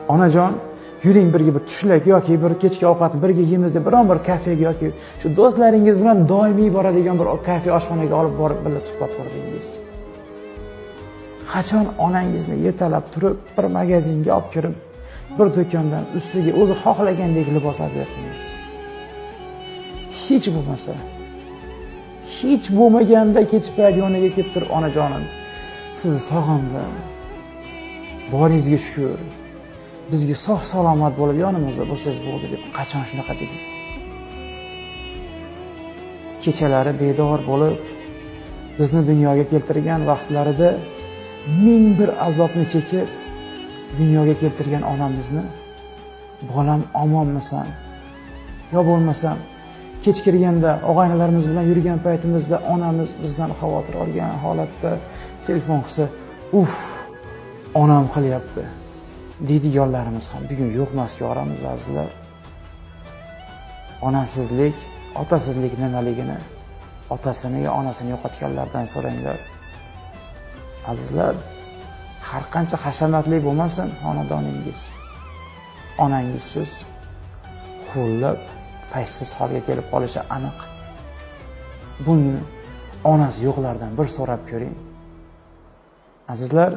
Onajon, yuring birga bir tushlik yoki bir kechki ovqatni birga yeymiz deb biron bir kafega yoki shu do'stlaringiz bilan doimiy boradigan bir kafe oshxonaga olib borib birga suhbat qurdingiz? Qachon onangizni yetalab turib bir magazinga olib kirib, bir do'kondan ustiga o'zi xohlagandek libos olib berdingiz? Hech bo'lmasa, hech bo'lmaganda kech payt yoniga kelib turib, onajonim, sizni sog'indim, boringizga shukur, bizga sog' salomat bo'lib yonimizda bo'lsangiz bo'ldi deb qachon shunaqa dedingiz? Kechalari bedor bo'lib bizni dunyoga keltirgan vaqtlarida ming bir azobni chekib dunyoga keltirgan onamizni, bolam omonmisan, yo bo'lmasam kech kirganda og'aynilarimiz bilan yurgan paytimizda onamiz bizdan xavotir olgan holatda telefon qilsa, uf, onam qilyapti deydiganlarimiz ham bugun yo'q emaski oramizda, azizlar. Onasizlik, otasizlik nimaligini otasini yo onasini yo'qotganlardan so'ranglar. Azizlar, har qancha hashamatli bo'lmasin xonadoningiz, onangizsiz huvillab fayzsiz holga kelib qolishi aniq. Buni onasi yo'qlardan bir so'rab ko'ring. Azizlar,